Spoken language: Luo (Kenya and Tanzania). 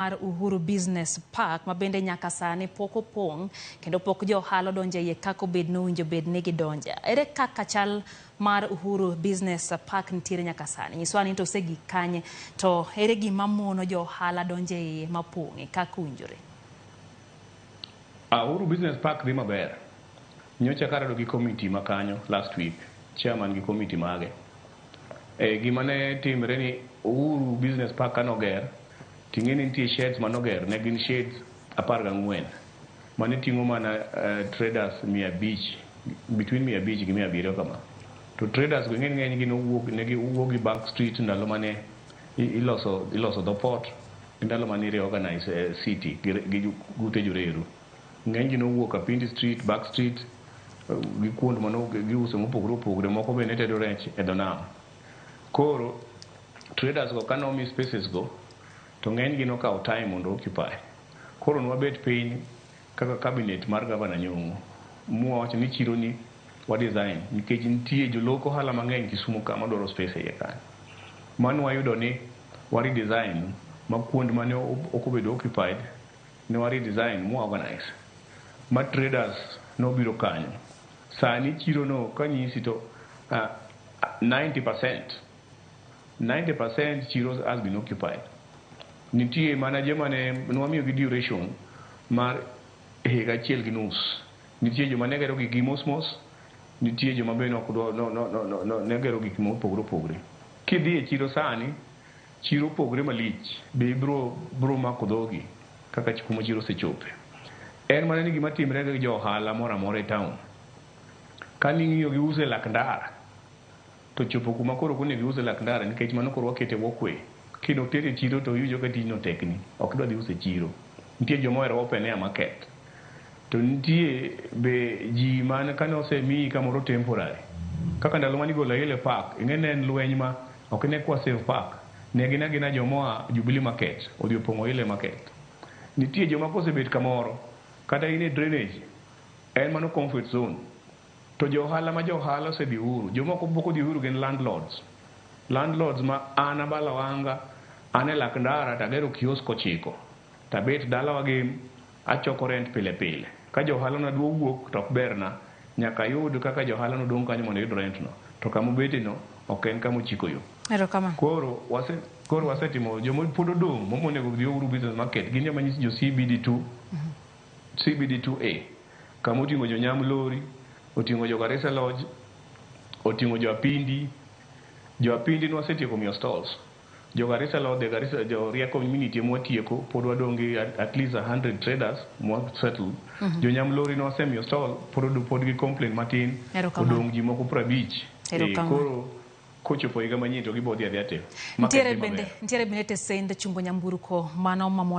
Mar Uhuru Business Park ma bende nyaka sani pok opong' kendo pok jo ohala odonjo e iye kaka obed nowinjo bed ni gidonje. Ere kaka chal mar Uhuru Business Park nitiere nyaka sani? Nyiswa ni to osegik kanye to ere gima mono jo ohala donjo e iye mapong'e kaka owinjore? Uhuru Business Park dhi maber. Nyocha karado gi committee ma kanyo last week, chairman gi committee mage. Gima ne timre ni Uhuru Business Park kanoger, ting'e ni nitie sheds manoger, ne gin sheds 14 mane ting'o mana traders 500, between 500 gi 700 kama. To traders go ing'e ni ng'eny gi nowuok, ne giwuok gi Bank Street ndalo mane iloso dho port, gi ndalo mane reorganize city gi gute joreru. Ng'eny gi nowuok Apindi Street, Back Street, gi kuond mano giuso mopogore opogore, moko be ne tedo rech e dho nam. Koro traders go kanomi spaces go, to ng'eny gi nokawo time mondo occupy. Koro nwabet piny kaka cabinet mar Governor Nyong'o, mwawacho ni chiro ni wa design nikech nitie jolok ohala mang'eny Kisumu ka madwaro space e iye kanyo. Mano wayudo ni wa redesign ma kuond mane ok obedo occupied ne wa redesign mwa organize ma traders nobiro kanyo. Sani chiro no kanyisi to 90% chiro has been occupied. Nitie mana joma ne nwamiyo gi duration mar higa achiel gi nus. Nitie joma ne gero gikgi mos mos, nitie joma be nok dwa no, no, no, no, no, ne gero gik mopogore opogore. Kidhi e chiro sani, chiro opogore malich, be ibro bro mako dhogi kaka kuma chiro osechope. En mana ni gima timre gi jo ohala moro amora e town. Kaning'iyo giuso e lak ndara, to chopo kuma koro ok onego ius e lak ndara nikech mano koro wakete walkway. Kino tere e chiro to iwinjo ka tijno tekni, ok idwa dhi uso e chiro. Nitie joma ohero open air market. To nitie be ji man kane osemiyi kamoro temporary. Kaka ndalo mane igolo Ile Park, ing'e ne en lweny ma ok ne kwa save park. Ne gin agina joma oa Jubilee Market odhi opong'o Ile Market. Nitie joma kosebet kamoro, kata in e drainage, en mano comfort zone. To jo ohala ma jo ohala osedhi Uhuru, jomoko pok odhi Uhuru gin landlords. Landlords ma an abala wanga, an e lak ndara tagero kiosk 9. Tabet dalawa gi achoko rent pile pile. Ka jo ohala na dwa wuok to ok berna, nyaka ayud kaka jo ohala no dong' kanyo mondo ayud rent no. To kama obete no ok en kama ochiko yo. Erokamano. Koro wasetimo joma pod odong' monego odhi Uhuru Business Market gin joma nyisi jo CBD2, CBD2A kama oting'o jo Nyam Lori, oting'o jo Garissa Lodge, oting'o jo Apindi. Jo Apindi nwasetieko miyo stalls. Jo Garissa Lodge, Garissa, jo Rieko Community mwatieko pod wadong' gi at least 100 traders mwa settle. Jo Nyam Lori nwasemiyo stall, pod gi complain matin, odong' ji moko 50. Koro kochopo higa manyien to gibo dhi adhiya te. Nitiere bende tesend chungo nyamburko mano mamon